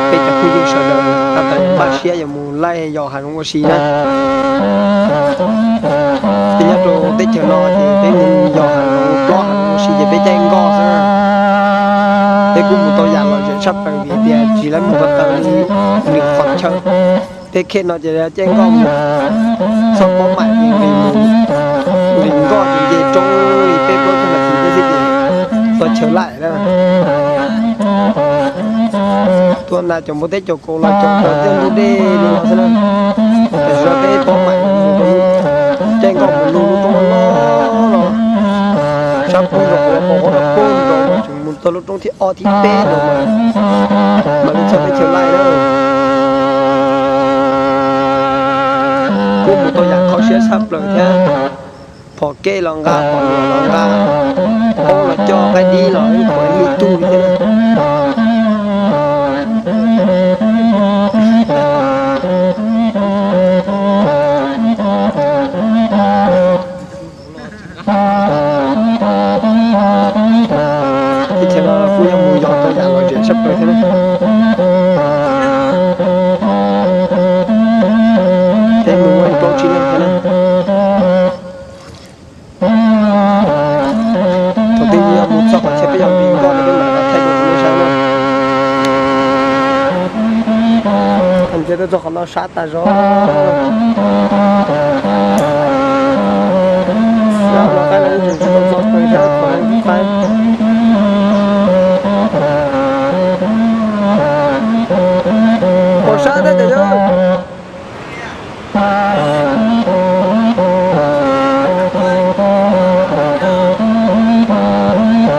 peb cov phooj ywg sawv daws tab tom npaj siab yuav mus laij yos hav zoov ua si na. Peb nyob rau teb chaws no ces peb mus yos hav zoov, plob hav zoov ua si ces peb caij nkoj xwb na. Peb kuj mus tau yam lom zem tshaj plaws vim tias tsis lawv mus ko taw li lwm qhov chaw. Peb khej no ces caij nkoj mus, txhob paub mam ces nqis mus, nqis nkoj ces nce roob li peb plaub caug nas this tib si ces tau chaw laim na. Tuaj na cov npua teb caum kauv los caum raws tiaj ntug dej li no xwb na. Tam sim no peb paub mam mus rau caij nkoj mus lug lub roob loj loj no, sab pug zos qhov qhov qhov pug zos mas tseem mus txog lub roob thib ob thib peb no mas mam li txog peb chaw laij na. Kuj mus tau yam kho siab tshaj plaws thiab. Phom kej los nqa, phom luam los nqa, poob los coj, qaib dib los ib qho ib tug li thiab na. Teb chaws no kuj yog mus yos tau yam lom zem tshaj plaws thiab na. Peb mus muaj plaub tsib leeg thiab na. Thaum twg yog mus txog qhov chaw peb yog nqis nkoj no peb mam li thaij rau nej saib na. Nce tuaj txog qhov no sab tas zog. Sab no qaib los yeej tseem tsis tau txog pes thiab, qhov qaib. Pom sab thiab ces yog.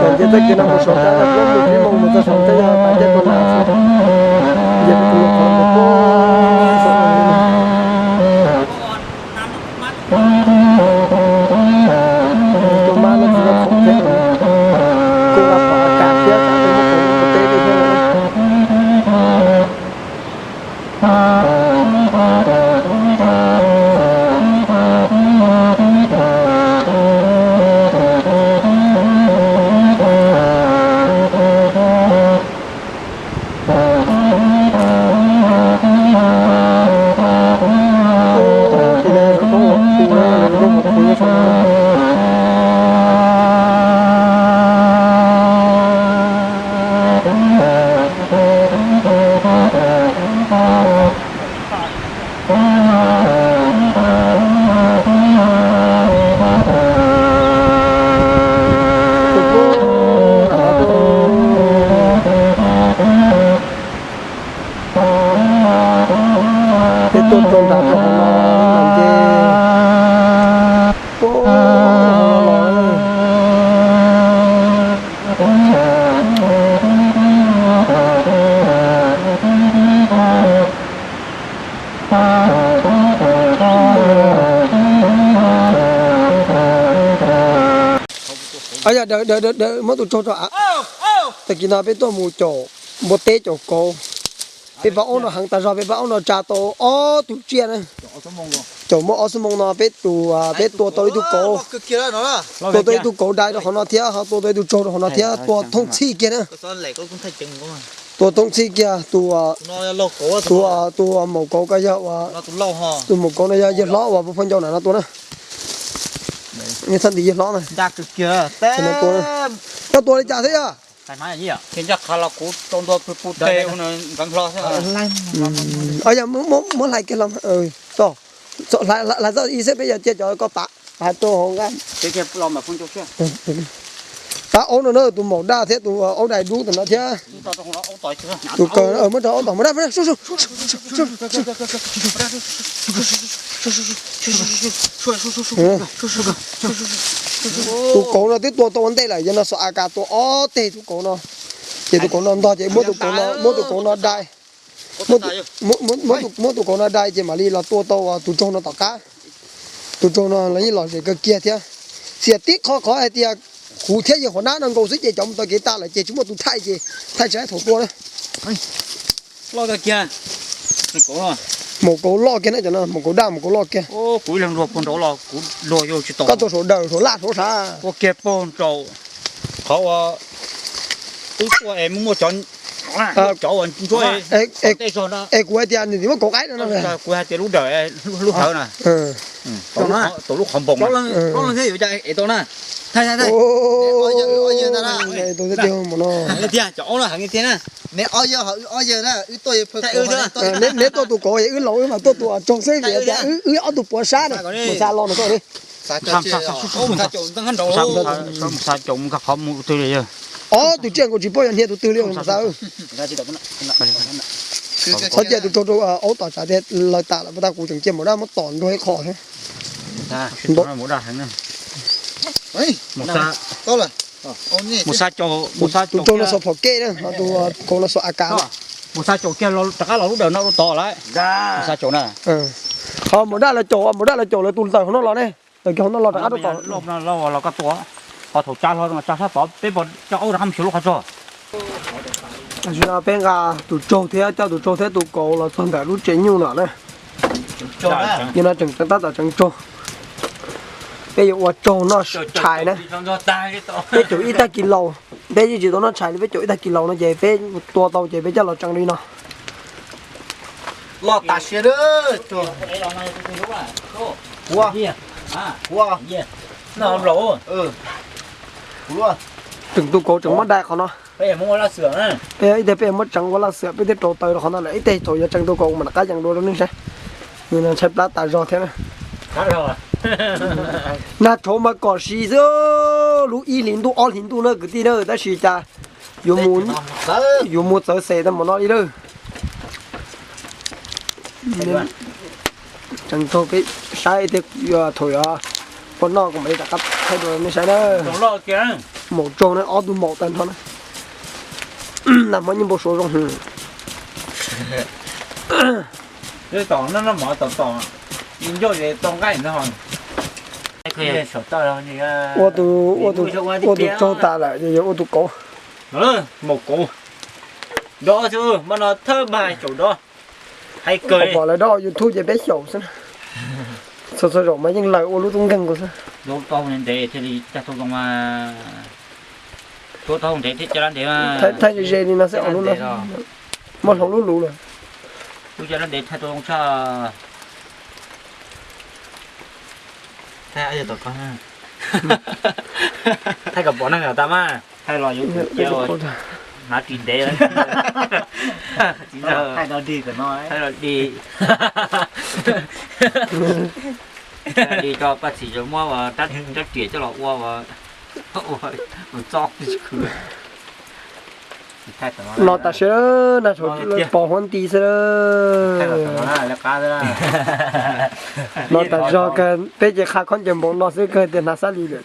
Nce txoj kev no mus saum sab no plaub mus tsib moos mus txog saum tej yog pas caij tua nas xwb. Nce rau tus qhov mus puag saum no. Tus mab no tsis yog khoom thiab, kuj nqa phom A K thiab, muaj khoom ua teb thiab. Peb tuaj rau nram rau hauv no, nram nce, puag hauv no los. Yog, muab tus tsaug rau av. Tag kis no peb tuaj mus caum npua teb caum kauv. Peb pab aub no heev tas zog, peb pab aub no tsa tau ob tug tsiaj na. Caum muaj ob xuab moos no peb tus, peb tua tau ib tug kauv, tua tau ib tug kauv dai rau qhov no thiab, ho tua tau ib tug tsaug rau qhov no thiab, tua thoob txhij kiag na. Tua thoob txhij kiag tus, tus, tus maum kauv ko yog ua, tus maum kauv no yog yawg hlob uas puag phooj ncau nram no tua na. Txhob ntim yawg hlob na. Koj tua li cas thiab yog? Yog, muab hlais kiag los, hlais txoj ib xwb peb yuav cia cov ko tav, tav rau hauv nqaj. Pab aub no na, tus maum daj thiab tus aub dais dub tam no thiab. Tus kaw muab rau aub tom, muab daj, muab daj. Tus kauv no twb tua tau ua ntej lawm, yog no xov A K tua ob teg tus kauv no, ces tus kauv no ntog ces muab tus kauv no, muab tus kauv no dai, muab tus kauv no dai ces mam li los tua tau tus tsaug no tom qab. Tus tsaug no los yeej lom zem kawg kiag thiab. Xiam tib qho qhov hais tias kuv thiab yawg Huas Nab no nkaus xwb ces cov mus taug kev tag lawm ces tsis muaj tus thaij ces thaij tsis tau thaum tua na. Maum kauv loj kiag na, cov no maum kauv daj maum kauv loj kiag. Koj tua saum daws saum laj saum sav. Ua kiag pag nraum qhov ua, twb ua es muaj muaj cov Cov uas ntsuab tej zog no. Es kuv hais tias nws muab kauv qaib no no. Kuv hais tias lub dawm lub hawv na. Tus lub qhov npoo. Neb tuaj tus kauv es wb laus wb mam tuaj tus txheeb vim tias wb ob tug puav sab ne. Mus xa los no koj. Mus xa caum mus nkag qhov mus twg li yog. Ob tug tsiaj nkaus tsis paub yog hnia tus twg li mus xa. Qhov cia tus raug rau aub tom tsav tias lawv tas lawm puas tas, kuv tseem cia maum daj muab tom nrog ib qho thiab. Mus xa caum, mus xa caum. Tus raug no xuas phom kej na, tus kauv no xuas A K na. Mus xa caum kiag rov qab los lub dawm no rau tod lawm. Mus xa caum na. Ho maum daj lawv caum, maum daj lawv caum lawv tus tawm hauv no los ne. Tawm kiag hauv no los rov qab rau tod. Los koj tua, ho thaum tsa hlo tsa sab tod peb puas coj aub rov qab mus xyuas lub qhov tsog. Tam sim no peb nqa tus raug thiab, coj tus raug thiab tus kauv los txog ntawm lub tsev nyuj no na. Yog no tseem tab tom tseev raug. Peb yuav ua raug noj tshais na. Peb caum ib tag kis laus, peb yeej tsis tau noj tshais li, peb caum ib tag kis laus no ces peb tua tau ces peb coj los tseev li no. Los tas siav. Kuv, kuv, tseem tus kauv tseem muab dai qhov no. Ib teg peb muab tseev ua laj xwm peb thiaj rauv taws rau qhov no lawm, ib teg thaum yuav tseev tus kauv mas rov qab yees dua rau nej saib. Ntshai plab tas zog thiab. Nag tshauv mas kom si xwb, lub ib hlis ntuj ob hlis ntuj na kwv tij na, tab sis cas yuav mus, yuav mus txawv xes tau mus no li lawm. Tseev raug peb saib thiab, thaum yuav ua noj kuv mam li rov qab thaij dua nej saib na. Maum raug na, ob tug maum tag nrho na. Nag hmo yeej npau suav zoo heev. Ua tus, ua tus raug tas lawm ces yuav ua tus kauv. Maum kauv. Dob xwb, mas no thawj mas caum dob. Hais kawg. Pom lawv dob YouTube ces peb xyaum xwb. Txhua txhua zaum mas yeej lawv ua lub tub nkeeg nkaus xwb. Thaij ze ze li no xwb, muab hloov lub lus lawm. Thaij kom pom neeg tas mas. Thaij los yuav cia hnav ris ntev. Thaij los dig, thaij los dig. Dig tso, Paj Txhis tseem muab rab riam coj los ua ua txob khwv. No tas siab, nag tshauv pos huab nti xwb. No tas zog kawg, peb ces qha khaub ncaws npaum no xwb kawg tias hnav xab li lawm.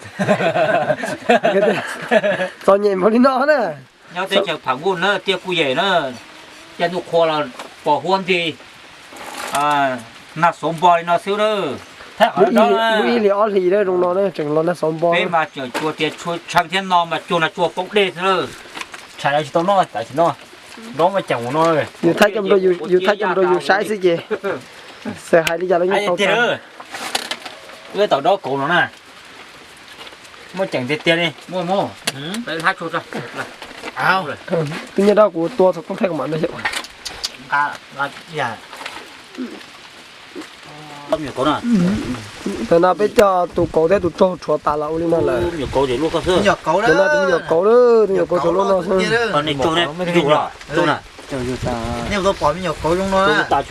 Txom nyem npaum li no na. Nyob teb chaws Pham Nkuj na, tiaj kuj yem na, caij ntuj qhua los pos huab nti, nag xauv npo li no xwb na. Lub ib hlis ob hlis zoo no tseem los nag xauv npo. Peb mas tseem tsuas tias tshee thiab no mas tsuag nag tsuag poob dej xwb na. Tshais tsis tau noj tam sim no. Dob mas ceem ua no. Yus thaij coj rau yus saib xwb ces, xav hais li cas los yeej tau. Wb tau dob kauv no na. Muaj ceem tiag tiag li. Muaj, muaj. Twb nyob rau kuv tua txog toob thaij kuv mam nta xyaum. Tam no peb coj tus kauv thiab tus raug tshuav tas los ua li no lawm. Tam no tus me nyuam kauv, tus me nyuam kauv tshuav lub no xwb.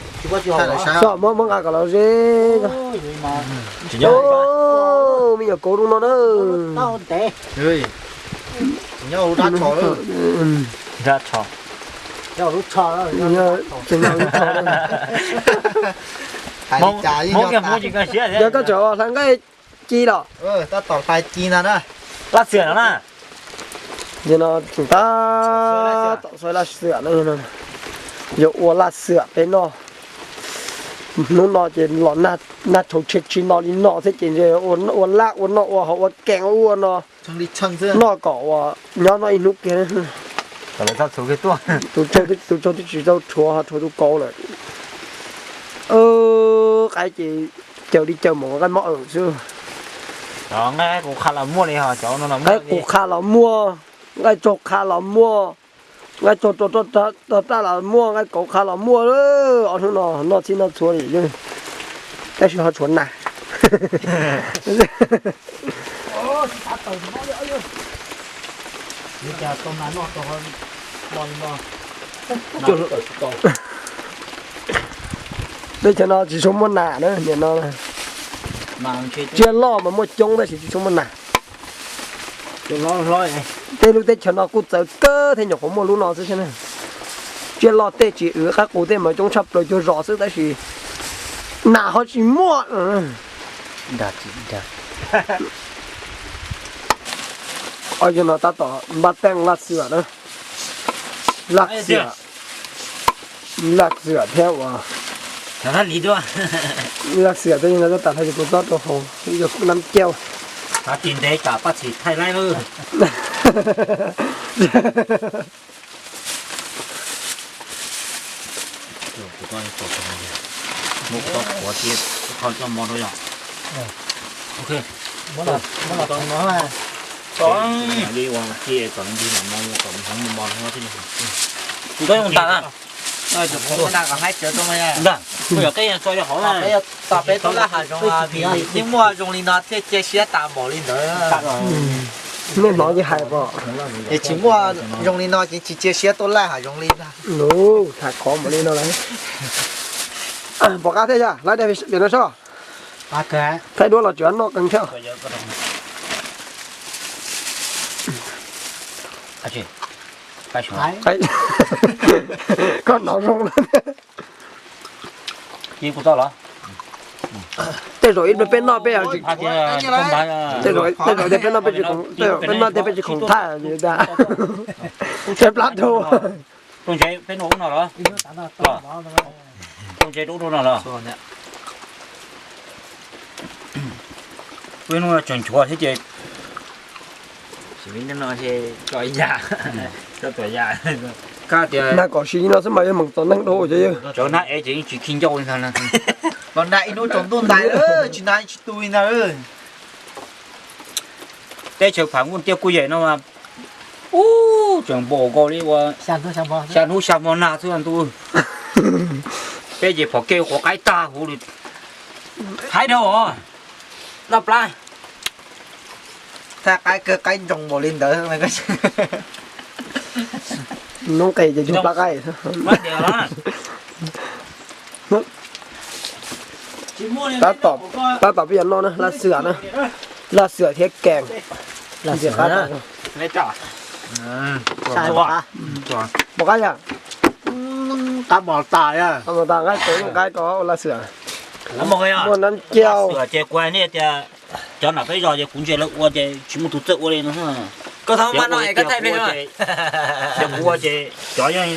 Muab, muab nqa kom los ze. Me nyuam kauv zoo no na. Yog koj tseem ua hlais nqaij ci los? Laj xwm no na. Yog no tseem tab tom xuav laj xwm no, yog ua laj xwm peb noj. Hnub no ces los nag tshauv tshiab tsis no li no thiab ces ntshe ua laj ua noj ua haus ua kees ua no, noj kom uas nyob noj ib hnub kiag. Tus raug twb tsis tau rhuav, ho rhuav tus kauv lawm. Qaib ces caws li caws mus nqaij mob awm xwb. Nqaij qus qha los muaj, nqaij raug qha los muaj. Nqaij tsog rau raj los muaj, nqaij kauv qha los muaj, ob hnub no noj txhij noj txhua li, tab sis ho tshuav nas. Teb chaws no tsis tshua muaj nas na, nim no tsiaj loj mas muaj coob tab sis tsis tshua muaj nas. Tej lub teb chaws no kuj txawv kawg thiab nyuam qhuav muaj lub no xwb thiab. Tsiaj loj tej tsis wv qab qus tej mas coob tshaj plaws cuag zos xwb tab sis nas ho tsis muaj. Ob yog no tab tom npaj teej laj xiam na, laj xiam, laj xiam thiab uas laj xiam thiab yog no tab tom thaij kuv txob rau hauv ib co nab cauj. Ti ntev tsam paj txhim thaij laib lawm. Muab txob qhuav cia, kho coj mov rau yom. Ntawd mus tas na. Ntag, kuj yog qeb yeej tso yog hauv na. Tom peb tub laj hav zoov yeej muaj zoo li no thiaj cia siab tas npaum li ntawd. Nej hnov ces hais pom. Es tsis muaj zoo li no ces tsis cia siab tuaj laj hav zoov li ntag. Tham qhov npaum li no lawm. Pom qab thiab yog lawv daim pem no soj. Thaij duab los tseem noj qee thiab. Koj hnov zoo lawm. Tej zaum ib pliag peb noj peb, tej zaum tej peb noj peb tsis khoom, tej zaum peb noj tej peb tsis khoom thaij tas. Tshaib plab dhau. Rau ntsev peb noj ub no los? Rau ntsev rau ub rau no los? Peb noj tseem nchuav thiab ces. Tso ya, tso ya. Kab tias nag kom si no xwb mas yog meem txom neeg dhau ces yog. Cov nab ev ces yeej tsis khi ncauj li ntag na. Los nag ib hnub tsaus ntuj ntais lawm tsis nag tsis tu li ntag. Teb chaws Pham Nkuj Tiaj Kuj Yem no mas ub tseem npaum nkaus li ua xya hnub xya hmo nag xwb ntuj. Peb ces phom kej quav qaib tag huv li. Haib dhau os. Noj plab. Thaij qaib kawg qaib ntsoog npaum li ntawd. Noob qes ces cug plab qaib. Tab tom peb yuav noj na, laj xwam na, laj xwam thiab kees. Pom qab yom? Qab mos tas, qab mos tas, nqaij tau nqaij ko ua laj xwam. Muaj nab cauj. Ces kuv hais nej tias cov nram peb zos ces kuv ntsia lawv ua ces tsis muaj tus txawj ua li no. Koj thov mas no es koj thaij ua ces, kuv ua ces cov yeej,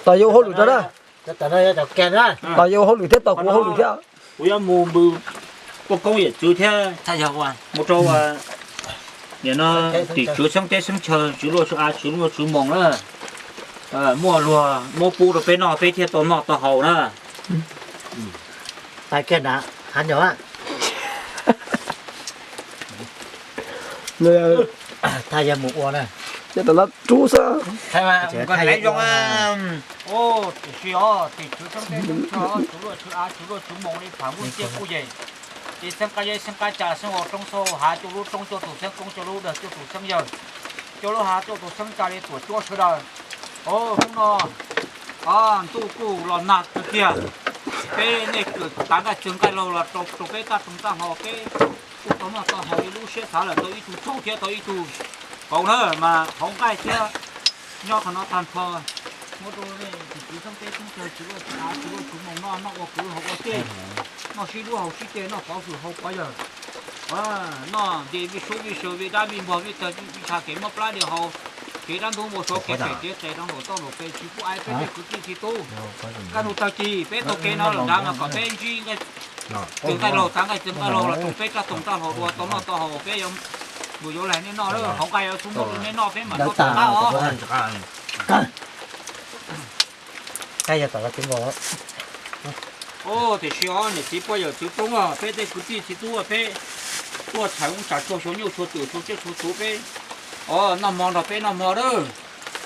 tos yuav ua hauj lwm rau na. Tos yuav ua hauj lwm thiab tos kuv ua hauj lwm thiab. Kuv yuav mus npws poj koob yawm txwv thiab mus rau nim no tim tswv xeeb teb xeeb chaw, tswv luaj tswv av, tswv luaj tswv moos na. Muaj luag muab pub rau peb noj peb thiaj tau noj tau haus na. Thaij yog mus ua na. Ces tam no rub xwb. Thaij zoo. Tiam sis os, tim tswv xeeb teb xeeb chaw, tswv luaj tswv av, tswv luaj tswv moos li Pham Nkuj Tiaj Kuj Yem, ces xeeb qab zeb xeeb qab ca, xeeb hauv roob xeeb hauv hav, cuaj lub roob cuaj tus xeeb koob, cuaj lub dawg cuaj tus xeeb yawg, cuaj lub hav cuaj tus xeeb ca li tuam cuab sawv daws. Os, hnub no ntuj kuj los nag tiag tiag, peb nej kawm tav nqaij txwg nqaij laug los rau peb taj tsoom taj hlau, peb kuj tau noj tau haus li lub siab xav lawm, tau ib tug tshauj thiab tau ib tug kauv na, mas hauv nqaij thiab nyob qhov no tag nrho. Muab rau nej tus tswv xeeb teb xeeb chaw, tswv luaj tswv av, tswv luaj tswv moos no, noj ua kwv haus ua tij, noj sib hlub haus sib ce, noj pov hwm haus pov yawg, noj nti vij sub vij saw vij dab vij npog vij tawg vij tsha kev mob plab li haus, kev dab ntub npau suav kev phem kev qias rau nraum toj nraum pes, tsis pub ai peb tej kwv tij txiv tub. Kaj ntug tag kis peb taug kev no lawm nrad mas kom peb ntsib txwg nqaij laug tav nqaij txwg nqaij laug los rau peb taj tsoom taj hlau dua tau noj tau haus, peb yuav mus yuav laig nej noj, hauv nqaij yuav txhob muaj rau nej noj, peb mam noj tom qab os. Tiam sis os niam txiv poj yawm txwv roob, peb tej kwv tij txiv tub peb tuaj txhais ub txhais tsuag xyuas nyuj txhua twm txhua tsiaj txhua txhuv peb, os noj hmo nrog peb noj hmo lawm.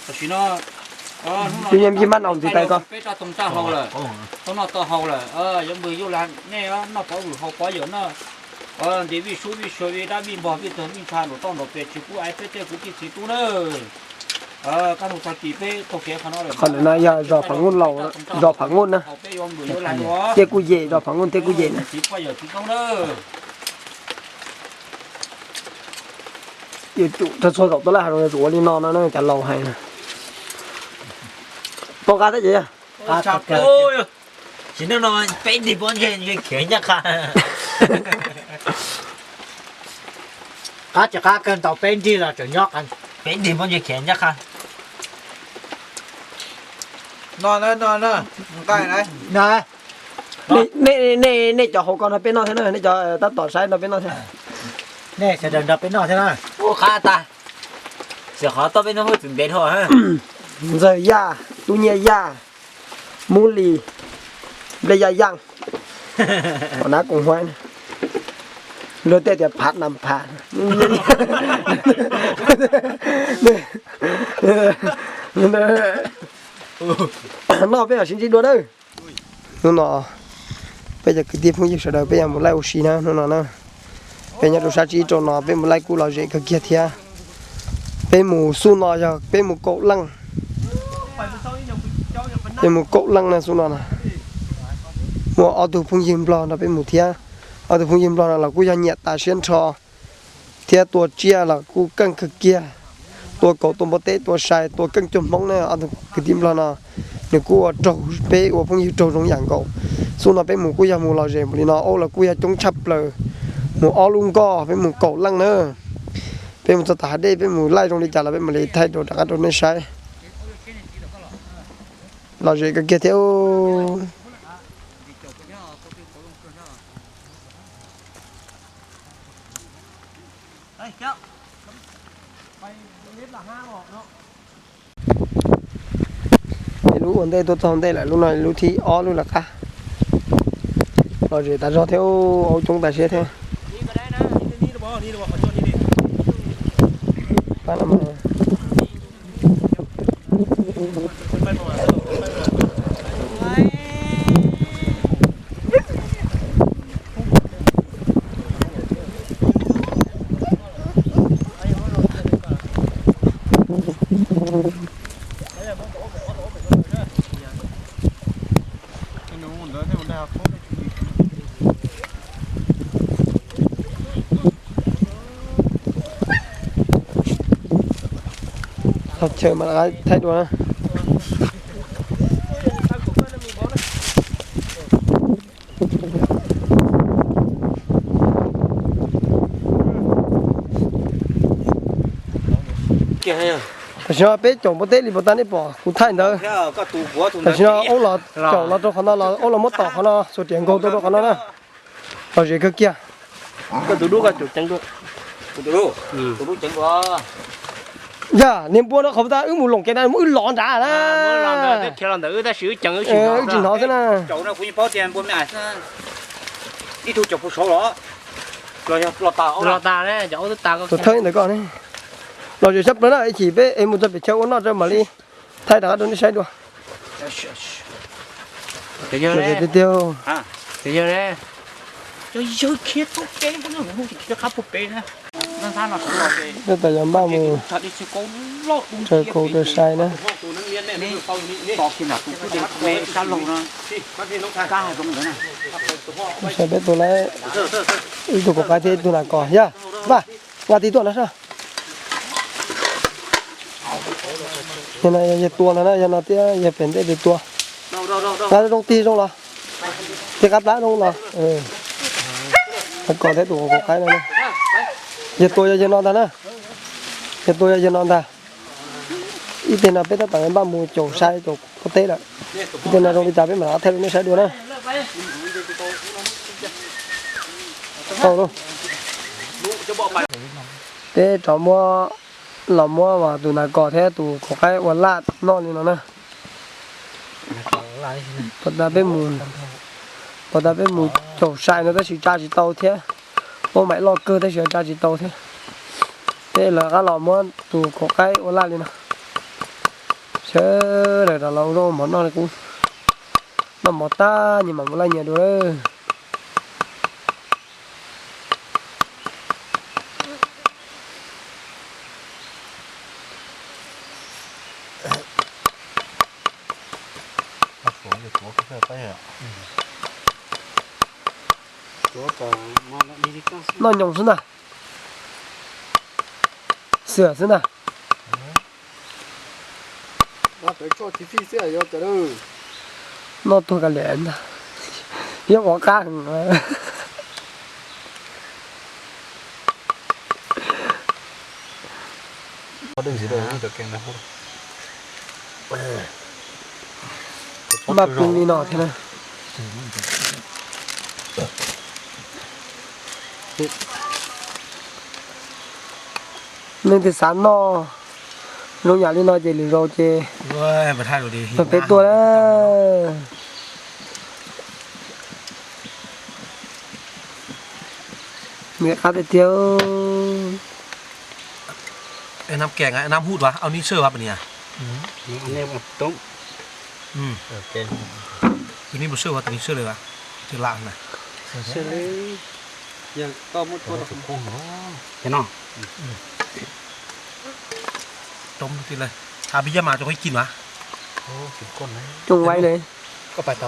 Tam sim no, hnub no Tub Nyiaj Npij mab nau ntxiv tais ko. Peb toj toog txaj hlau lawm, tau noj tau haus lawm, yuav npws yuj la nej noj pov vwm haus pov yawm noj. Nti vij sub vij sua vij dab vij npog vij tog vij ntsha nraum toj nraum pes tsis kub aiv peb tej kwv tij txiv tub nawb. Kaj hnub tag kis peb taug kev qhov no lawm. Qhov ntawm no yog zos Phav Nkuj laus, zos Phav Nkuj na. Peb yuav npws yuav la, tiaj kuj yem, zos Phav Nkuj tiaj kuj yem na. Txiv poj yawm txiv tub nawb. Yuav tsum rau txhua zaum tuaj laj hav zoov yuav tsum ua li no no na, cov laus hais na. Poob qab thiab ces. Tsis no no peb nrig pob ntseg khiav ncaj qha. Qab tsis qab kawg, tau peb nrig los tseem nyob, peb nrig pob ntseg khiav ncaj qha. No, no, no, nqaij na. Nej, nej cov hauv ko nrog peb noj thiab na, nej cov tab tom saib nrog peb noj thiab. Nej sawv daws nrog peb noj thiab na. Ua qab tas. Sim qhov toj peb noj hauj txwv ntev dhau. Ntxawg Yaj, Tub Nyiaj Yaj, Mub Lis, Nplej Yaj Yaaj, Nab Koom Huaib, luag tej tias Phav Nam Phav. Noj peb mam sib ntsib dua nawb. Hnub no peb cov kwv tij phooj ywg sawv daws peb yuav mus laij ua si na hnub no na. Peb nyob rau sab tsib rau no peb mus laij kuj lom zem kawg kiag thiab. Peb mus xub no yog peb mus kaum leej. Peb mus kaum leej na xub no na. Muaj ob tug phooj ywg nplog nrog peb mus thiab. Ob tug phooj ywg nplog no los kuj yog nyiam tas siab nrho thiab tua tsiaj los kuj keej kawg kiag. Tua kauv tua npua teb tua sai tua keej cuag Hmoob na. Ob tug kwv tij nplog no nws kuj ua raug peb ua phooj ywg raug zoo yam nkaus. Xub no peb mus kuj yog mus lom zem mus li no, aub los kuj yog coob tshaj plaws. Mus ob lub nkoj peb mus kaum leej na. Peb mus txog tom hav dej peb mus laij zoo li cas los peb mam li thaij rau rov qab rau nej saib. Lom zem kawg kiag thiab. Lub ua ntej tuaj txog ntej lawm, lub no lub thib ob lub lawv qab. Lom zem tas zog thiab, aub coob tas siab thiab. Txog chaw mas lawv thaij dua na. Tam sim no peb caum npua teb li puas tas nej pom kuv thaij ntawd. Tam sim no aub los caum los rau qhov no los aub los muab tom qhov no xuas riam nkaug rau rau qhov no na. Lom zem kawg kiag. Yog niag npua no qhov tas wb mus loom kev na muab wb lov nrad na. Wb tsis hnov xwb na. Tus thawj ntawd koj ne. Lom zem sab plaws na, ib chim peb es mus txog pem chaw ua noj tso mam li thaij rov qab rau nej saib dua. Tiag tiag. Yog yog khiav tau pem, khiav qab puag pem na. Tab tom yog npaj mus raws kaus raws sai na. Saib peb tus lawm, ib tug kaum qaib thiab ib tug nas kos yog. Npaj, nqa tig tuaj no sab. Yog no yog tua ntag na, yog no thiab yog pem ntej tus tua. Nqa zoo tig zoo los. Tig qab plab zoo los. Nas kos thiab tus kaum qaib no. Yog tua yog yog no ntag na. Yog tua yog yog no ntag. Ib teg no peb tab tom npaj mus caum sai caum pob teb lawm. Ib teg no zoo li cas peb mam li thaij rau nej saib dua na. Peb rov muab, los muab tus nas kos thiab tus kaum qaib ua laj noj li no na. Puas tas peb mus, puas tas peb mus caum sai no tab sis tsa tsis tau thiab. Muab maim loj kawg tab sis tsa tsis tau thiab. Peb lawv qab los muab tus kaum qaib ua laj li no. Sawv daws rov los ua zaub mov noj li kuv. Noj mov tag nyias mam mus laij nyias dua lawm. Noj nyoos xwb ntag. Xwm xwb ntag. Noj tuag ka liam ntag. Yog ua qab heev. Maj pw li no thiab na. Leej twg xav noj zoo yam li no ces lwm zaus ces peb tuaj na. Nws qab tiag tiag. Tus ni mus sawj ua tus ni sawj li as, tus lam na. Cov no, cov pib yaj mas cov koj cig mas. Coob vaiv li. Cov pib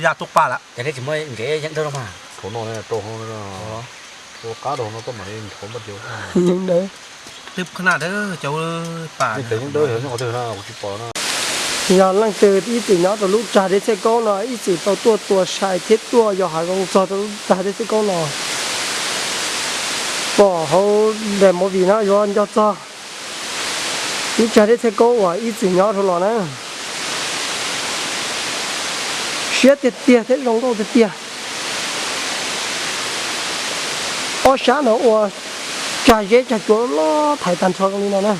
yaj tuaj paj lawm. Yeej dawb. Yog leej twg ib txwm nyob rau lub tsag dej txhiaj kaub no ib txwm tau tuaj tua sai thiab tuaj yos hav zoov txog rau lub tsag dej txhiaj kaub no, pom hauv daim movie no yuav nco txog lub tsag dej txhiaj kaub uas ib txwm nyob rau los na. Siab tiag tiag thiab zoo nkauj tiag tiag. Ob sab no ua tsag zeb tsag cua loj thaiv tag nrho zoo li no na.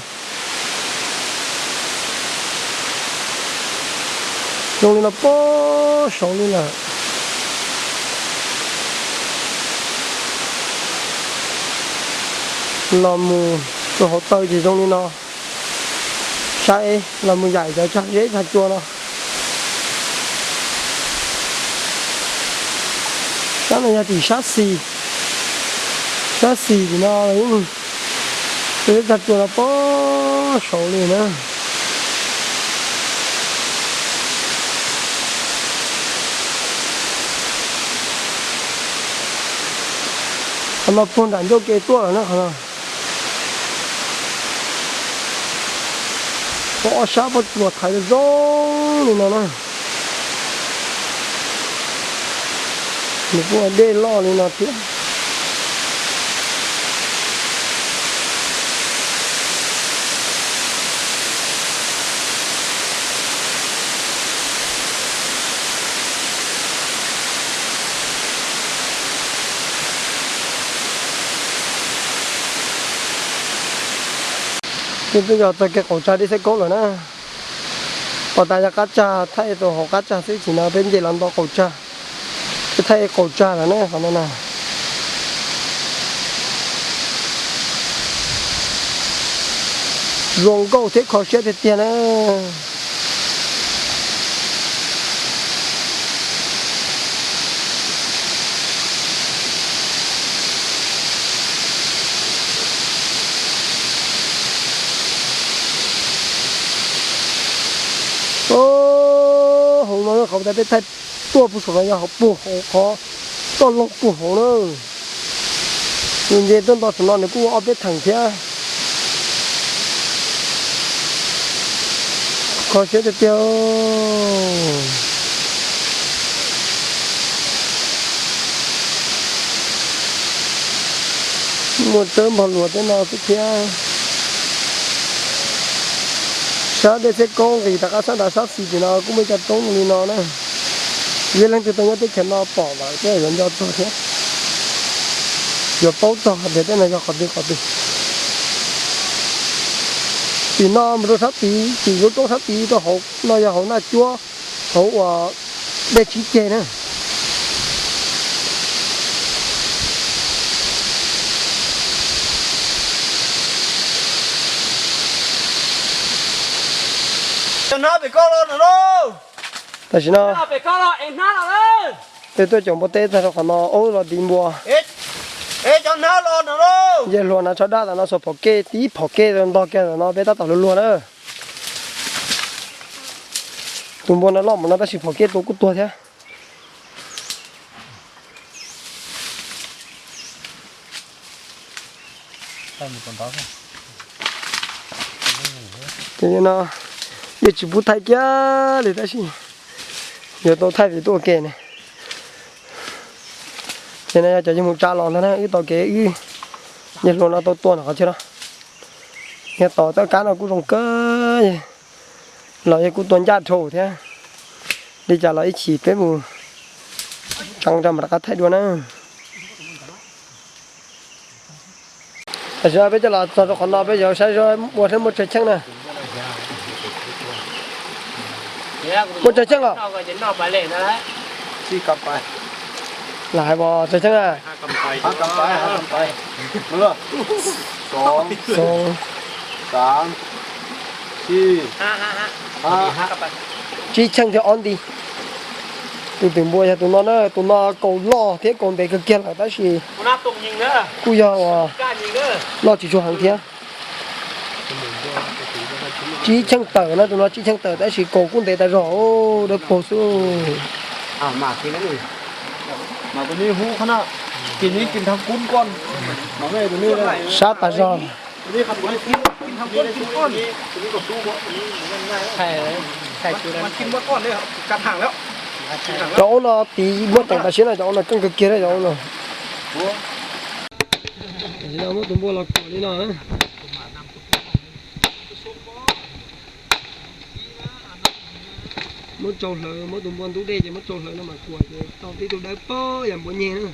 Zoo li no pob saud li lawm. Los mus rau hauv taw ces zoo li no. Saib los mus yaim cov tsag zeb tsag cua no. Sab no yog tim sab xis, sab xis tim no yeej, tsag zeb tsag cua no pob saud li na. Qhov no puag nram ncauj ke tuaj lawm na qhov no. Ob sab pob tsuas thaiv zoo li no na. Nws kuj ua dej loj li no thiab. Peb twb yog txog kev qaum tsag dej txhiaj kaub lawm na. Pom tas yog qab tsag thaij rau hauv qab tsag xwb, tsis no peb nce los nto qaum tsag, peb thaij qaum tsag lawm na qhov no na. Zoo nkauj thiab kho siab tiag tiag na. Hauv no qhov tas peb thaij tuaj puag saum no yog hauv puag hauv qhov toj loog puag hauv na. Nws nce tuaj nto saum no nws kuj ua ob peb theem thiab. Kho siab tiag tiag. Muaj tsawb npog luas tej no xwb thiab. Sab dej txhiaj kaub nqis rov qab sab nrad sab xis tim no kuj muaj cov roob li no na. Yog leej twg tau nyob teb chaws no pom lawm thiab yuav nco txog thiab, yuav paub txog hais tias tej no yog qhov twg qhov twg. Tim no mus rau sab tid, tim lub roob sab tid rau hauv no yog hauv Naj Cuab, hauv uas dej tsib ceg na. Tam sim no peb tuaj caum npua teb tag rau qhov no, ub los tiv npua. Yawg hluas no tsho dab tam no xuas phom kej, tib phom kej ntog kiag tam no peb tab tom luag luag na. Tus npua no loj mus no tab sis phom kej tua kuj tuag thiab. Ces no yeej tsis pub thaij kiag li tab sis yuav tau thaij vim tuaj ua ke ne. Ces no yog cov yawg mus tsa los ntag na, wb tau kev wb yawg hluas no tau tua ntawm qhov chaw no. Yog tom toj kab no kuj zoo kawg, los yog kuj tua ncaj dhau thiab. Li cas los ib chim peb mus tseev rau mam rov qab thaij dua na. Tam sim no peb coj los txog rau qhov no peb yuav saib ua saib muaj tsawg cheej na. Muaj tsawg cheej os? Lam hais pom tsawg cheej a? Xoo, tsib cheej thiab ob nti. Tus twm npua yog tus no na, tus no kaus loj thiab kaus ntev kawg kiag lawm tab sis kuj yog uas loj tsis tshua heev thiab. Tsib cheej tawm na, tus no tsib cheej tawm tab sis kaus kuj ntev tas zog, dawb paug xwb. Sab tas zog. Cov aub no tiv muaj teem tas siab no, cov aub no keej kawg kiag cov aub no. Tam sim no muab tus npua los kuam li no. Muab tsau hlawv, muab tus npua ntub dej ces muab tsau hlawv no mas kuam ces tau tib tug dawb paug yam npua nyeg na.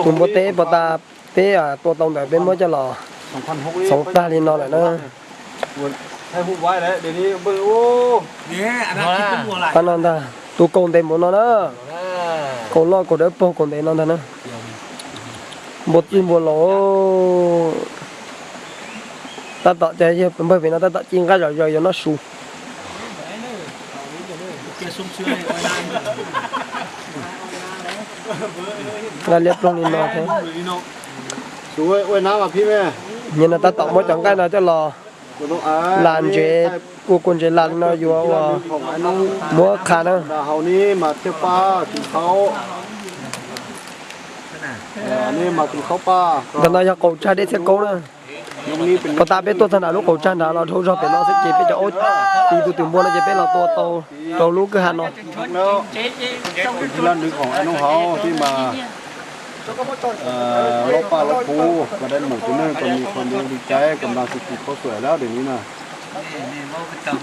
Tus npua teb pov tas peb tua tau ntawd peb muab coj los xoov tag li no lawm na. Qab no ntag, tus kaus ntev npaum no na. Kaus loj kaus dawb paug kaus ntev no ntag na. Npua txwj npua laus. Tab tom cov yawg npawg pem no tab tom ci nqaij zom zaws yuav noj su. Nqaij liab ploog li no thiab. Nyias no tab tom muab cov nqaij no coj los las ntsev, ua kua ntsev las li no yuav ua muab qha na. Ntawm no yog qaum tsag dej txhiab kaub na. Pov tas peb tuaj txog nram lub qaum tsag nrad los dhau zog pem no xwb ces peb cov aub tiv tus twm npua no ces peb los tua tau rau lub kwj ha no.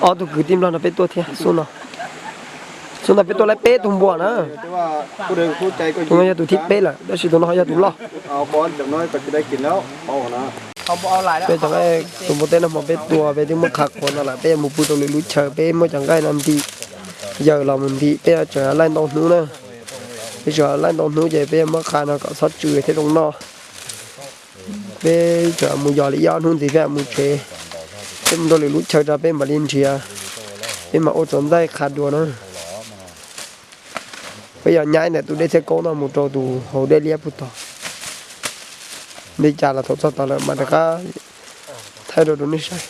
Ob tug kwv tij nplog no peb tuaj thiab xub no. Xub no peb tuaj laib peb tug npua na. Tus no yog tus thib peb lawm tab sis tus no ho yog tus loj. Peb cov nqaij tus npua teb no hmo peb tua peb twb muab qha qhuav no lawm, peb yuav mus pw rau lwm lub chaw, peb muab cov nqaij no ntim, yawm los mus ntim, peb tseem laij ntau hnub na. Peb tseem laij ntau hnub ces peb yuav muab qha no kom txhob tsw thiab zoo noj. Peb tseem mus yos li ib ob hnub ntxiv peb mus tsev. Peb mus rau lwm lub chaw tso peb mam li nrhiav, peb mam ua txuas ntxaij qha dua na. Peb yuav nyab ntawm tus dej txhiab kaub no mus rau tus hauv dej liab puag tod. Li cas los thaum txog tod lawm mas rov qab thaij rau rau nej saib.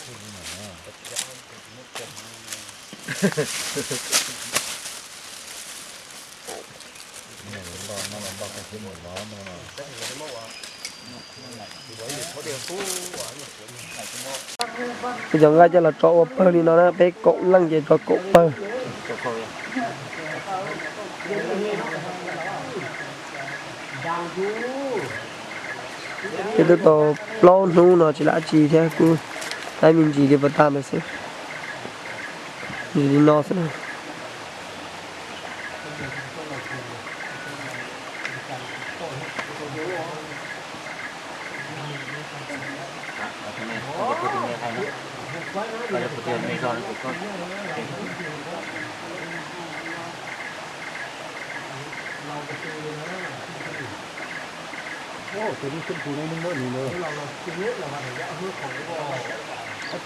Peb cov nqaij coj los tso ua pawg li no na, peb kaum leej ces tso kaum pawg. Peb twb tau plaub hnub no tsis lam dab tsi thiab, kuj tab me ntsis li puas tag ntawd xwb. Li no xwb.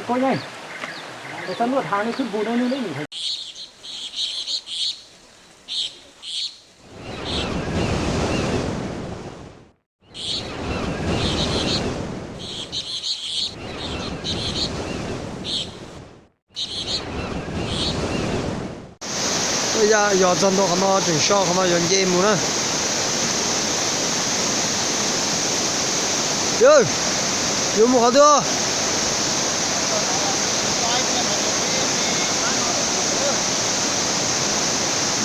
Koj yeej, koj xav luaj thav nws khwb pus no nws li. Yog txog ntua qhov no tseem so qhov no yuav nce mus na. Yuav mus qhov twg?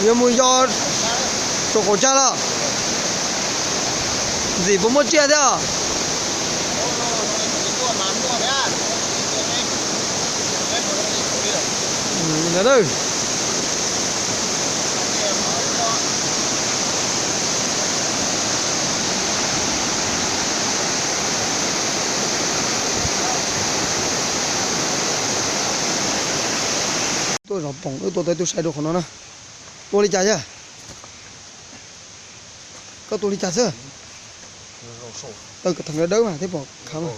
Yuav mus yos saum qaum tsag los? Ntxim puas muaj tsiaj thiab? Tuaj zov poom wb tua tau ib tug sai rau qhov no na. Tua li cas yog? Koj tua li cas xwb? Taw kom theem dawb mas thiab pom khav mas.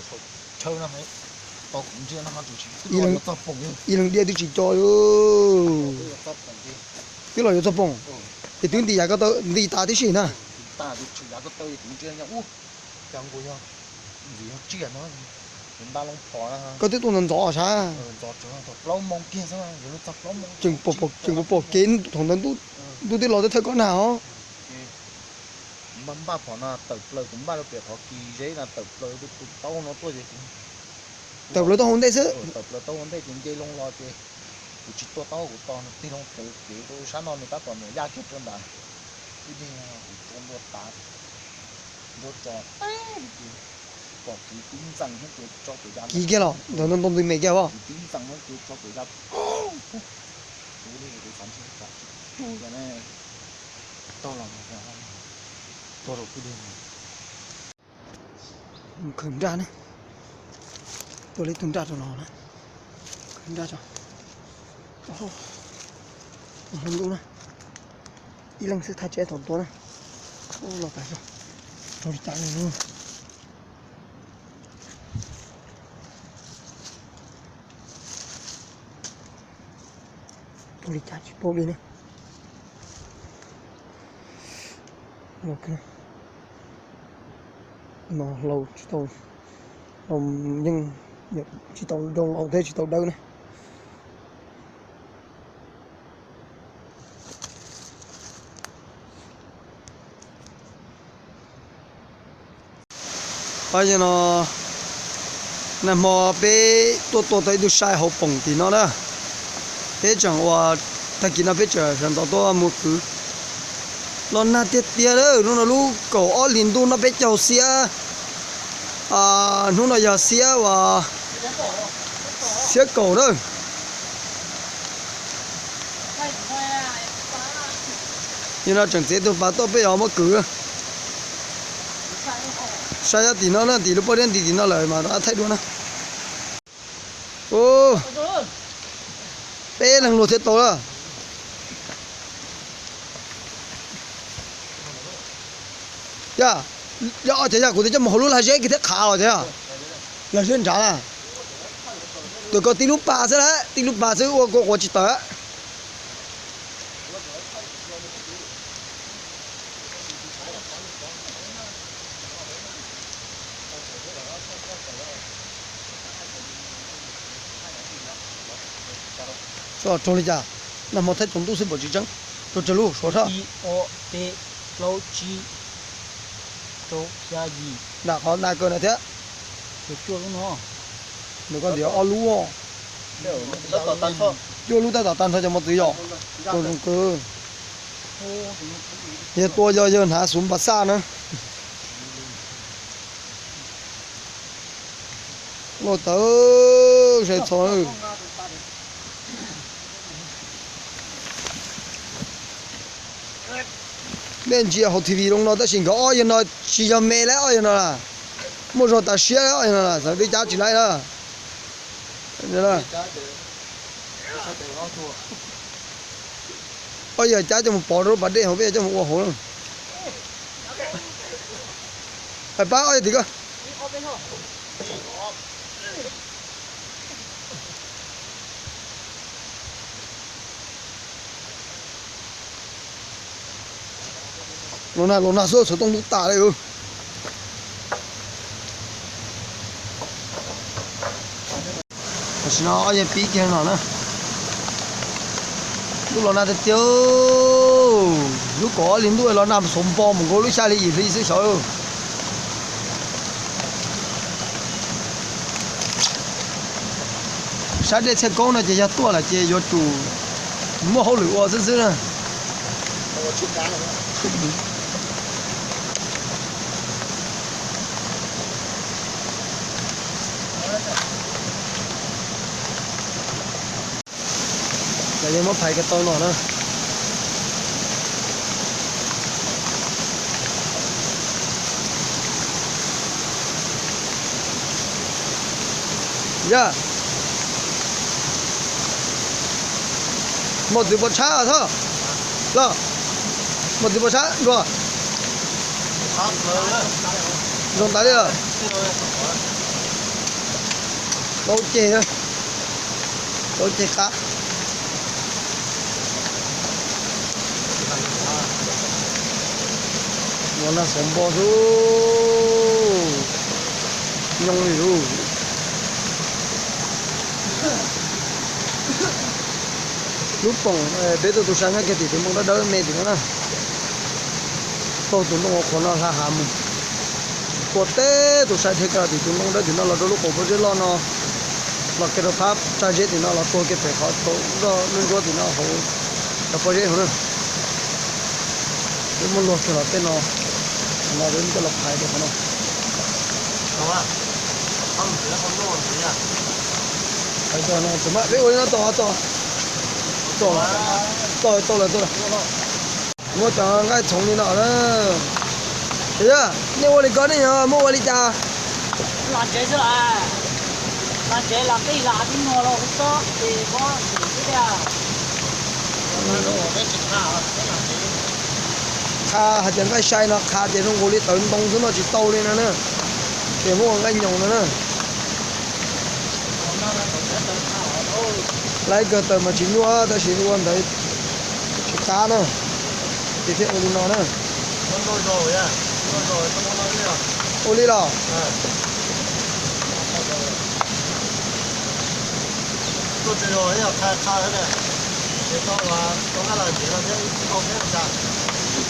Ib leeg diaj twb tsis co li. Twb los yuav txog poom. Ces twb nti yav koj taw nti tas tib si na. Koj twb tuaj ntxov ntxov sab. Tseem pom kev thaum ntawd ntuj twb los twb thawj koj nag os. Npaj npaj phom no tawm plaws kuv npaj rau pem qhov kis zeb no tawm plaws tus taub no tuaj ces kuv tawm plaws taub hau ntej xwb. Tawm plaws taub hau ntej ces nce loo los ces kuv tsis tua taub kuv tos nws tig loo puv kev rau sab no nws tab tom niam yaj kiag rau ntawd. Ib nig kuv tso ntua tav ntua tso teb ces pom kev tib ntxees hnub ces tso kuv ya kiag los ntawd ntoo ntoo ntws me kiag os. Tib ntxees hnub ces tso kuv ya kuv li kuv xav ntshe tsam tsis cuag ne. Tau los tua rau kuv li. Khawm nraj ne, tua li tus nraj rau los na. Khawm nraj tso. Hlob ntuj na, ib leeg xwb thaj tsam thaum tua na. Los tas tso, rau li cas li. Tua li cas tsis paub li ne. No hlau tsis tau, hlau yeej tsis tau zoo laus thiab tsis tau dawb ne. Yog no, nag hmo peb tuaj tua tau ib tug sai hauv poom tim no na. Peb tseem ua, tag kis no peb tseem sawv ntxov tuaj mus kwv. Los nag tiag tiag lawm, hnub no lub kaum ob hlis ntuj noj peb caug xiab, hnub no yog xiab uas xiab kaum na. Yog no tseem txiav tus pas tuaj peb yuav muab kwv. Sai nyob tim no na, tim lub pob zeb nti tim no lawm mas thaij dua na. Peb leeg luag thiaj tau na. Yog, yog cov yog kuv twb coj mus hauv lub lag zeb kiag thiab qhav los cov yog, lag zeb nrad na. Tus ko tib lub pas xwb lawm, tib lub pas xwb ua kua quav tsis tawm. Raug li cas? Nag hmo thaij tsaus ntuj xwb pom tsis tseeb. Raug tsawg lub suav thoj? Ib, ob, peb, plaub, tsib, rau, xya, yim. Nram qhov na kaw na thiab. Nws ko ntiav ob lub. Cuaj lub tab tom tag nrho cov mos txwv yom. Tua zoo kawg. Yog tua yog yawg hnav xuv npas xaj na. Loj tawv sai txho. Nej ntsia hauv T V loo no tab sis nkawd ob yawg no tsis yog me lawm ob yawg no las. Muaj zog tas siab, xav twb cab tsis laib na. Ob yawg cab coj mus pov rau lub pas dej hauv peb coj mus ua hauv. Pab ob yawg tim ko. Los nag los nag xwb, xov tooj ntub tas li. Tam sim no ob yawg pib kiag no na. Lub los nag tiag tiag, lub kaum ob hli ntuj los nag xauv npo mus nkaus lub xya hli yim hli xwb xyov. Sab dej txhiaj koob no ces yog tuaj lawm ces yuav tsum muaj hauj lwm ua xwb xwb na. Ces yeej muab phais ko taw no na. Yog mos txwv pos tshab thoj los, mos txwv pos tshab nrua. Zoo tas li os. Tau ceg, tau ceg qab. Ua nag xauv npo xwb, nyooj li lub. Lub poom peb tuaj tus sai nqaij kiag tim tus ntoo dawb dawb me tim no na. Taug tus ntoo qhuav no hla hav mus, tua teb tus sai dhia kiag tim tus ntoo dawb tim no los rau lub qaum pob zeb loj no, los kiag rau phab tsa zeb tim no los tua kiag pem qhov tau lub ntsuab tim no hauv cov pob zeb hauv na. Peb muab luag kiag los tej no, no peb coj los phais rau qhov no. Phais tau no txawm maj peb ua li no tau tau tau tau lawm tau lawm. Muab cov nqaij txhoov li no na. Yog nej ua li ko nej yog muab ua li cas? Qha hais tias nqaij sai no qha tias zoo nkaus li tawv ntoo xwb no tsis tau li no na. Ces muab ua nqaij nyoos no na. Laib kawg taws mas tsis nyuaj tab sis ua ntawd tsis qab na. Ces thiaj ua li no na. Ua li los?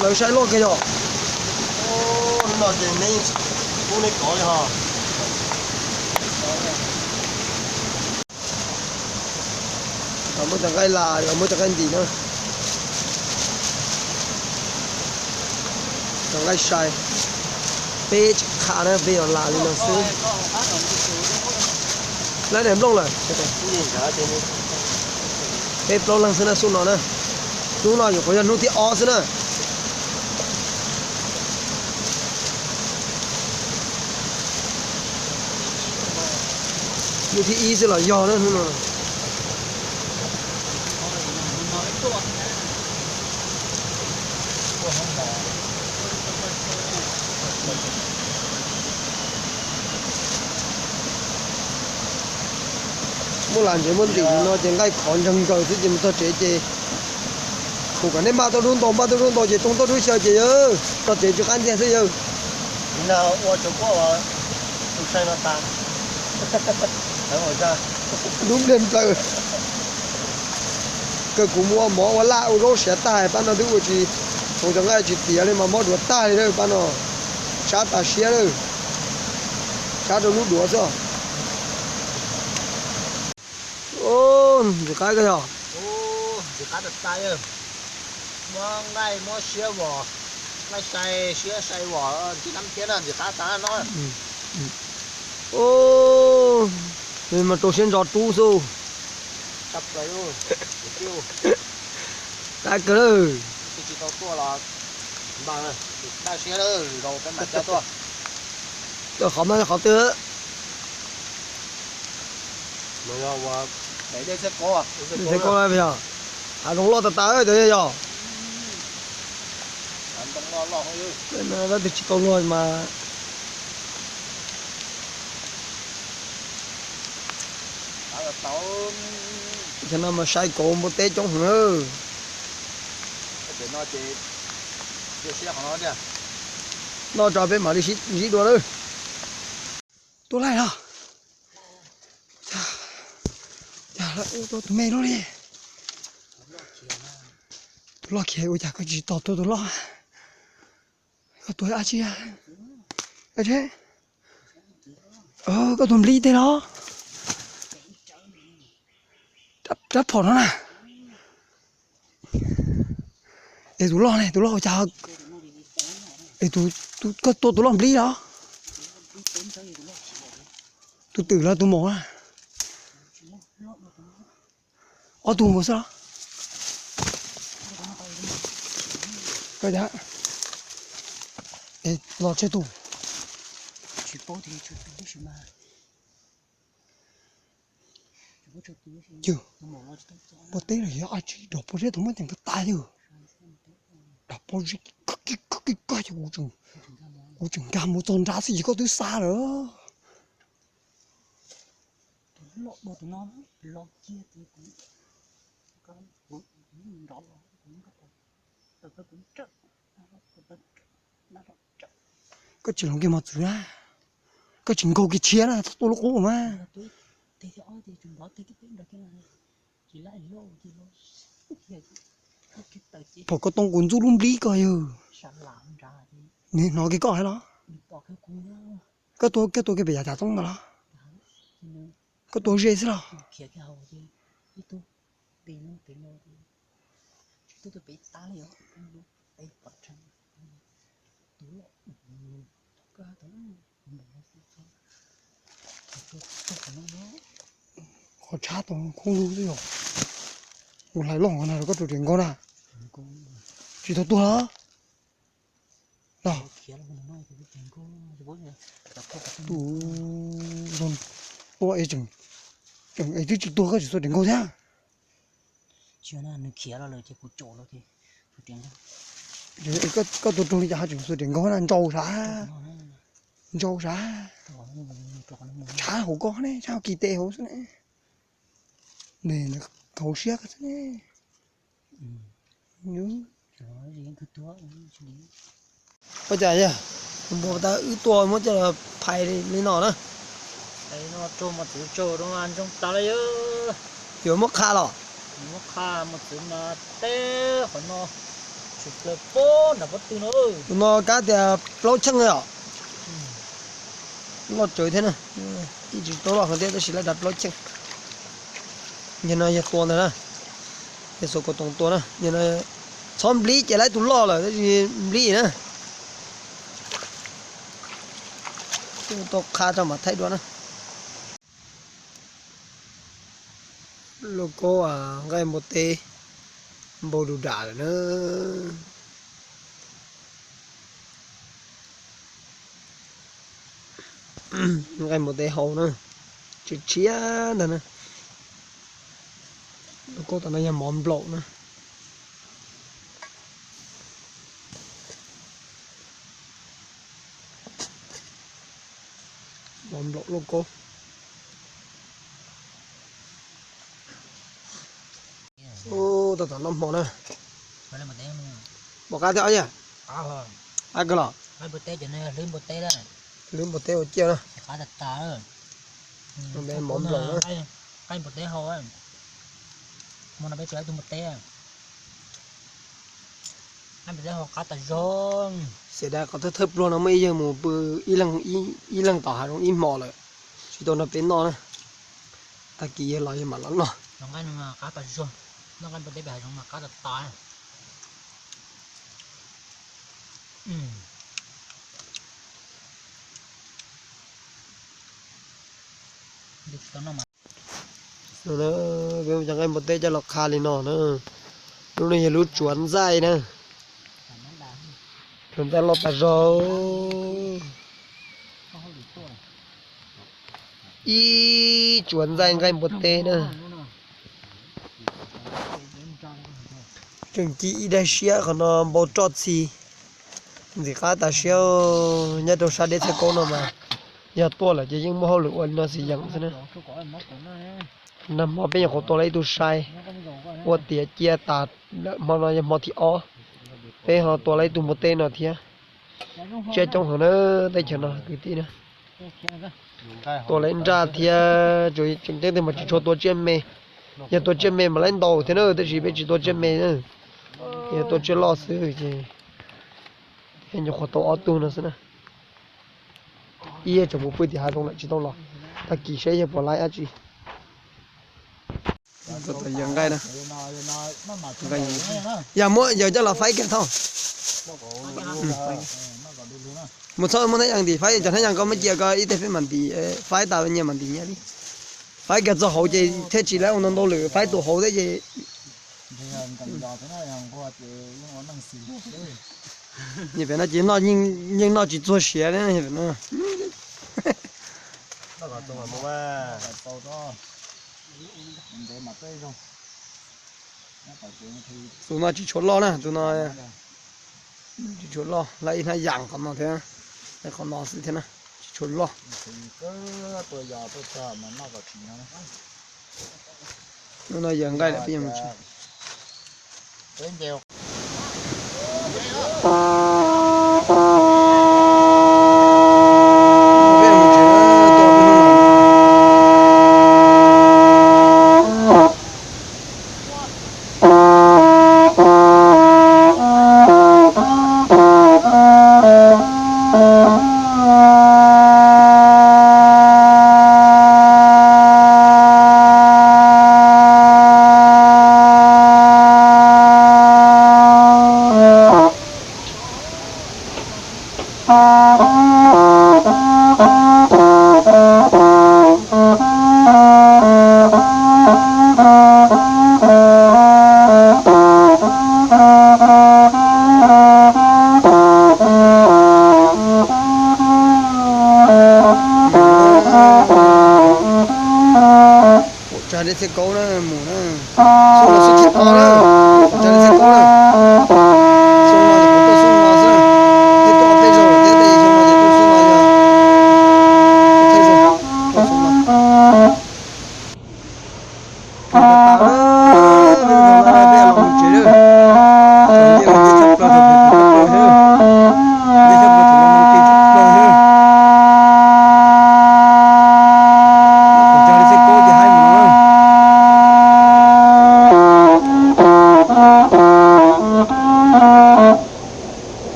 Lawv sai loj kawg yog. Muab cov nqaij las, muab cov nqaij ntim na. Cov nqaij sai, peb tsis qha na, peb yog las li no xwb. Lawv daim nplooj lawm. Peb plaub leeg xwb na xub no na. Hnub no yuav qhuav yog hnub thib ob xwb na. Hnub thib ib xwb los yog na hnub no. Muab las ntsev muab ntim no ces nqaij khov ntseg nkaws xwb ces mus txog tsev ces, kuv kom nej npaj tau dub ntau, npaj tau dub ntau ces tsoo tau dub xyaw ces yawg txog tsev tsw qab ntxiag xwb yawg. Dub npliag nplaws. Kawg kuv muab mov ua laj ua zaub siav tag pab no twb ua tsis, thaum cov nqaij tsis tiav li mas mob duav tag li lawm pab no. Sab tas siab lawm. Sab rau lub duav xwb. Ntxim qab kawg yog. Ntxim qab tas tas. Muab nqaij muab siab vom, nqaij sai siab sai vom ntsib nab thiab na ntxim qab tas no. Mas rau siab ntso rub xwb. Qab kawg lawm. Daj siab lawm, zaum peb mam coj tuaj. Qhov no qhov twg? Xeev Kaub yog hav zoov loj tas tas cov yog. Tab twg tsis tau luag mas. Cov no mas sai kauv npua teb coob heev lawm. Noj tso peb mam li sib dua lawm. Tua laij los. Tua tus me loj li. Tus loj khiav ua cas koj tsis tos tua tus loj? Koj tua dab tsi? Koj tua nplij tej los? Rab phom no na. Es tus loj ne, tus loj ua cas? Es koj tua tus loj nplij los? Tus twm los tus maum na? Ob tug nkaus xwb los? Koj cas? Es los tseg tus. Yog, npua teb los yog dab tsi, nrog pob zeb tau muab ceev tag tas yog. Nrog pob zeb kig kig kig kig kog ces kuv tseem nkag mus txog nrad xwb ces koj twb xa lawm. Koj tsis hloov kiag mos txwv na, koj tsis nkaug kiag tshiab na, txhob tua lub qub mas. Pom koj too kuv ntxub lub nplib ko yog. Nws hnov kiag koj hais los? Koj tua, koj tua kiag pem yav cav toob ntawd los? Koj tua ze xwb los? Qhov tshab tau khoob lug xwb yog. Mus hlais loj na, koj tus riam nkaug na. Tsis tau tuag los? Los. Tus tua es tseem, tseem es twb tsis tuag koj tsis xuas riam nkaug thiab. Koj tua raug li cas ho tseem xuas riam nkaug na, ntsau sav, ntsau sav. Tshav hauv koj ne, tshav kis tes hauv xwb ne. Nws hauv siab koj xwb ne. Ua cas yog npua tas wb tua muab coj los phais li no na. Yuav muab qha los? Muab qha mos txwv mas teb qhov no tsis plaws pob nram pob tw no. Tus no kab tias plaub cheej os. Loj tsawv thiab na. Ib tsis tau loj heev thiab tab sis laj dav plaub cheej. Yog no yog tua ntag na. Yog xuas kaus toom tua na. Yog no txhob nplib ces lawv tus loj lawm tab sis nplib na. Tau qha tso mam thaij dua na. Lauj kaub nqaij npua teb npau du dam lawm na. Nqaij npua teb hau na, tshiab tshiab ntag na. Lauj kaub tom no yog mov nplaum na. Mov nplaum lauj kaub. Ub, tau tom noj hmo na. Pom qab thiab os yawg? Qab kawg los? Hlwb npua teb ua ciaj na. Mov nplaum na. Xiam dais qhov thawj thawj pluag no muaj ib yawg mus pw ib leeg tom hav zoov ib hmo lawm, tsis tau nrog peb noj na. Tag kis yawg los yawg mam los noj. Peb mus cov nqaij npua teb coj los qha li no na. Lub no yog lub tsuav ntxaij na. Tsuav ntxaij loj tas zog. Ib tsuas ntxaij nqaij npua teb na. Tseem ci ib daig siab qhov no npau roj txhi. Ntxim qab tas siab nyob rau sab deb txhiab kaub no mas yog tuaj lawm ces yeej muaj hauj lwm ua li no xwb yeem xwb na. Nag hmo peb nyuam qhuav tua lawm ib tug sai, ua tiav cia tas lawm, hmo no yog hmo thib ob, peb ho tua lawm ib tug npua teb no thiab. Tsiaj coob heev na, teb chaws no kwv tij na. Tua lawm ib nraj thiab, tseem ceeb tiag mas tsis tshua tua tsiaj me. Yog tua tsiaj me mas lawv ntau thiab na, tab sis peb tsis tua tsiaj me na, yog tua tsiaj loj xwb ces nyuam qhuav tau ob tug no xwb na. Ib tseem mus pw tim hav zoov lawm tsis tau los, tag kis saib yog puas laib dab tsi. Yog nqaij na. Yog muab yawg coj los faib kiag thaum. Mus txhob muab hnab yas ntim, faib cov hnab yas koj muab cia koj ib teg peb mam ntim, faib tas nyias mam ntim nyias li. Faib kiag txog hauv ces thiaj tsis lawv ua ntau ntau lwm, faib tus hauv thiab ces Yog pem no ces yeej noj tsis txuag siav li no. Tus no tsis tshua loj na, tus no tsis tshua loj, lawv ib hnab yas qhov no thiab, qhov no xwb thiab na, tsis tshua loj. Hnub no yawg nqaij lawm peb yuav mus tsev. Pom tsag dej txhiaj kaub na, mus na. Xub los xub tsis tau na, pom tsag dej txhiaj kaub na.